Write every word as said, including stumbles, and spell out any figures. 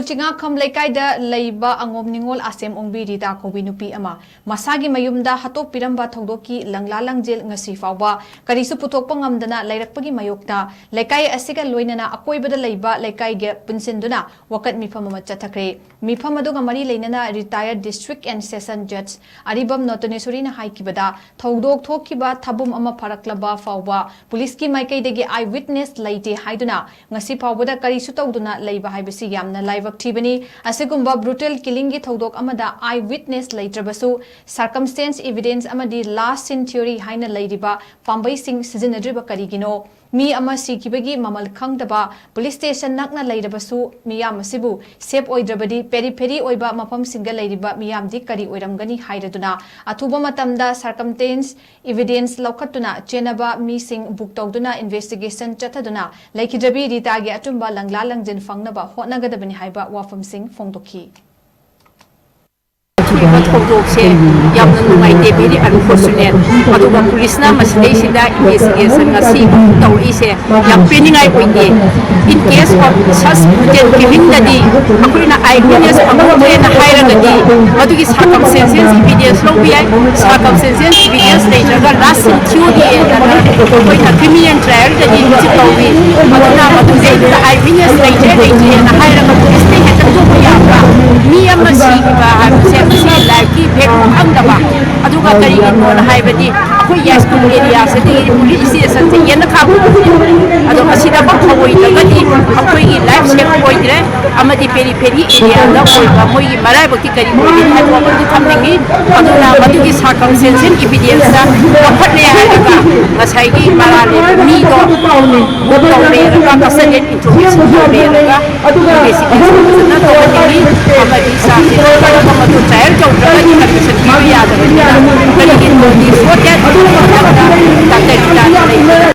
ꯆꯤꯉꯥꯈꯝ ꯂꯩꯀꯥꯏꯗ ꯂꯩꯕ ꯑꯉꯣꯝ ꯅꯤꯉꯣꯜ ꯑꯁꯦꯝ ꯑꯣꯡꯕꯤ ꯔꯤꯇꯥ ꯀꯧꯕꯤ ꯅꯨꯄꯤ ꯑꯃ ꯃꯁꯥꯒꯤ ꯃꯌꯨꯝꯗ ꯍꯥꯠꯇꯣꯛꯄꯤꯔꯝꯕ ꯊꯧꯗꯣꯛꯀꯤ ꯂꯪꯂꯥ ꯂꯪꯖꯦꯜ ꯉꯁꯤ ꯐꯥꯎꯕ ꯀꯔꯤꯁꯨ ꯄꯨꯊꯣꯛꯄ ꯉꯝꯗꯅ ꯂꯩꯔꯛꯄꯒꯤ ꯃꯥꯌꯣꯛꯇ ꯂꯩꯀꯥꯏ ꯑꯁꯤꯒ ꯂꯣꯏꯅꯅ ꯑꯀꯣꯏꯕꯗ ꯂꯩꯕ ꯂꯩꯀꯥꯏꯒ ꯄꯨꯟꯁꯤꯟꯗꯨꯅ ꯋꯥꯀꯠ ꯃꯤꯐꯝ ꯑꯃ ꯆꯠꯊꯈ꯭ꯔꯦ꯫ ꯃꯤꯐꯝ ꯑꯗꯨꯒ ꯃꯔꯤ ꯂꯩꯅꯅ retired district and session judge ꯑꯔꯤꯕꯝ ꯅꯣꯇꯅꯦꯁꯣꯔꯤꯅ ꯍꯥꯏꯈꯤꯕꯗ, ꯊꯧꯗꯣꯛ ꯊꯣꯛꯈꯤꯕ ꯊꯥꯕꯨꯝ ꯑꯃ ꯐꯥꯔꯛꯂꯕ ꯐꯥꯎꯕ ꯄꯨꯂꯤꯁꯀꯤ ꯃꯥꯏꯀꯩꯗꯒꯤ eye witness ꯂꯩꯇꯦ ꯍꯥꯏꯗꯨꯅ ꯉꯁꯤ ꯐꯥꯎꯕꯗ ꯀꯔꯤꯁꯨ ꯇꯧꯗꯨꯅ ꯂꯩꯕ ꯍꯥꯏꯕꯁꯤ ꯌꯥꯝꯅ ꯂꯥꯏꯕꯛ ꯊꯤꯕꯅꯤ꯫ ꯑꯁꯤꯒꯨꯝꯕ brutal killingꯒꯤ ꯊꯧꯗꯣꯛ ꯑꯃꯗ eye witness ꯂꯩꯇ꯭ꯔꯕꯁꯨ, circumstance evidence ꯑꯃꯗꯤ last seen theory ꯍꯥꯏꯅ ꯂꯩꯔꯤꯕ ꯄꯥꯝꯕꯩꯁꯤꯡ ꯁꯤꯖꯤꯟꯅꯗ꯭ꯔꯤꯕ ꯀꯔꯤꯒꯤꯅꯣ? ꯃꯤ ꯑꯃ ꯁꯤꯈꯤꯕꯒꯤ ꯃꯃꯜ ꯈꯪꯗꯕ, ꯄꯨꯂꯤꯁ ꯁ꯭ꯇꯦꯁꯟ ꯅꯛꯅ ꯂꯩꯔꯕꯁꯨ ꯃꯤꯌꯥꯝ ꯑꯁꯤꯕꯨ ꯁꯦꯐ ꯑꯣꯏꯗ꯭ꯔꯕꯗꯤ, ꯄꯦꯔꯤꯐꯦꯔꯤ ꯑꯣꯏꯕ ꯃꯐꯝꯁꯤꯡꯗ ꯂꯩꯔꯤꯕ ꯃꯤꯌꯥꯝꯗꯤ ꯀꯔꯤ ꯑꯣꯏꯔꯝꯒꯅꯤ ꯍꯥꯏꯔꯗꯨꯅ, ꯑꯊꯨꯕ ꯃꯇꯝꯗ circumstance evidence ꯂꯧꯈꯠꯇꯨꯅ ꯆꯦꯟꯅꯕ ꯃꯤꯁꯤꯡ book ꯇꯧꯗꯨꯅ investigation ꯆꯠꯊꯗꯨꯅ ꯂꯩꯈꯤꯗ꯭ꯔꯕꯤ ꯔꯤꯇꯥꯒꯤ ꯑꯆꯨꯝꯕ ꯂꯪꯂꯥ ꯂꯪꯖꯤꯟ ꯐꯪꯅꯕ ꯍꯣꯠꯅꯒꯗꯕꯅꯤ ꯍꯥꯏꯕ ꯋꯥꯐꯝꯁꯤꯡ ꯐꯣꯡꯗꯣꯛꯈꯤ꯫ ꯊꯣꯛꯈꯤꯕ ꯊꯧꯗꯣꯛꯁꯦ ꯌꯥꯝꯅ ꯅꯨꯡꯉꯥꯏꯇꯦ, very unfortunate꯫ ꯑꯗꯨꯒ ꯄꯨꯂꯤꯁꯅ ꯃꯁꯤꯗꯩꯁꯤꯗ investigation ꯉꯁꯤ ꯇꯧꯔꯛꯏꯁꯦ ꯌꯥꯝ ꯄꯦꯟꯅꯤꯡꯉꯥꯏ ꯑꯣꯏꯗꯦ꯫ In case of such brutal killingꯗꯗꯤ ꯑꯩꯈꯣꯏꯅ eye witness ꯐꯪꯍꯧꯗ꯭ꯔꯦꯅ ꯍꯥꯏꯔꯒꯗꯤ, ꯃꯗꯨꯒꯤ circumstances evidence ꯂꯧꯕ ꯌꯥꯏ꯫ Circumstances evidence ꯂꯩꯇ꯭ꯔꯒ last seen theory ꯑꯩꯈꯣꯏꯅ criminal trialꯗꯗꯤ ꯍꯧꯖꯤꯛ ꯇꯧꯔꯤ꯫ ꯑꯗꯨꯅ ꯃꯗꯨꯗꯩꯗꯨꯗ eye witness ꯂꯩꯇ꯭ꯔꯦ, ꯂꯩꯇ꯭ꯔꯦꯅ ꯍꯥꯏꯔꯒ ꯄꯨꯂꯤꯁꯅ ꯍꯦꯛꯇ ꯇꯣꯛꯄ ꯌꯥꯕ꯭ꯔꯥ? ꯃꯤ ꯑꯃ ꯁꯤꯈꯤꯕ ꯍꯥꯏꯕꯁꯦ ꯃꯁꯤ ꯂꯥꯏꯐꯀꯤ ꯏꯐꯦꯛ ꯈꯪꯗꯕ꯫ ꯑꯗꯨꯒ ꯀꯔꯤꯒꯤꯅꯣꯅ ꯍꯥꯏꯕꯗꯤ, ꯑꯩꯈꯣꯏ ꯌꯥꯏꯁ꯭ꯀꯨꯜ ꯑꯦꯔꯤꯌꯥꯁꯤꯗꯒꯤ ꯄꯨꯂꯤꯁ ꯁ꯭ꯇꯦꯁꯟꯁꯦ ꯌꯦꯟꯅꯈꯥ ꯄꯨꯈ꯭ꯔꯤꯅꯤ꯫ ꯑꯗꯣ ꯃꯁꯤꯗ ꯊꯧꯑꯣꯏꯗ꯭ꯔꯒꯗꯤ ꯑꯩꯈꯣꯏꯒꯤ ꯂꯥꯏꯐ ꯁꯦꯐ ꯑꯣꯏꯗ꯭ꯔꯦ, ꯑꯃꯗꯤ ꯄꯦꯔꯤꯐꯦꯔꯤ ꯑꯦꯔꯤꯌꯥꯗ ꯑꯣꯏꯕ ꯃꯣꯏꯒꯤ ꯃꯔꯥꯏꯕꯛꯇꯤ ꯀꯔꯤ ꯑꯣꯏꯒꯅꯤ ꯍꯥꯏꯕ ꯋꯥꯐꯝꯗꯤ ꯊꯝꯅꯤꯡꯉꯤ꯫ ꯑꯗꯨꯅ ꯃꯗꯨꯒꯤ circumstantial evidenceꯇ ꯂꯧꯈꯠꯂꯦ ꯍꯥꯏꯔꯒ ꯉꯁꯥꯏꯒꯤ ꯃꯔꯥꯜ ꯂꯩꯕ ꯃꯤꯗꯣ book ꯇꯧꯔꯦꯔꯒ custodial interrogation ꯇꯧꯔꯦꯔꯒ investigation ꯐꯖꯅ ꯇꯧꯍꯟꯅꯤꯡꯉꯤ꯫ ꯑꯃꯗꯤ ꯆꯥꯔꯖꯁꯤꯠ ꯇꯧꯔꯒ ꯃꯗꯨ trial ꯇꯧꯗ꯭ꯔꯒꯗꯤ conviction ꯄꯤꯕ ꯌꯥꯗꯕꯅꯤꯅ ꯀꯔꯤꯒꯤꯅꯣꯗꯤ so that ꯃꯇꯝꯗ ꯗꯥꯛꯇꯔ ꯔꯤꯇꯥꯅ ꯂꯩꯕꯗ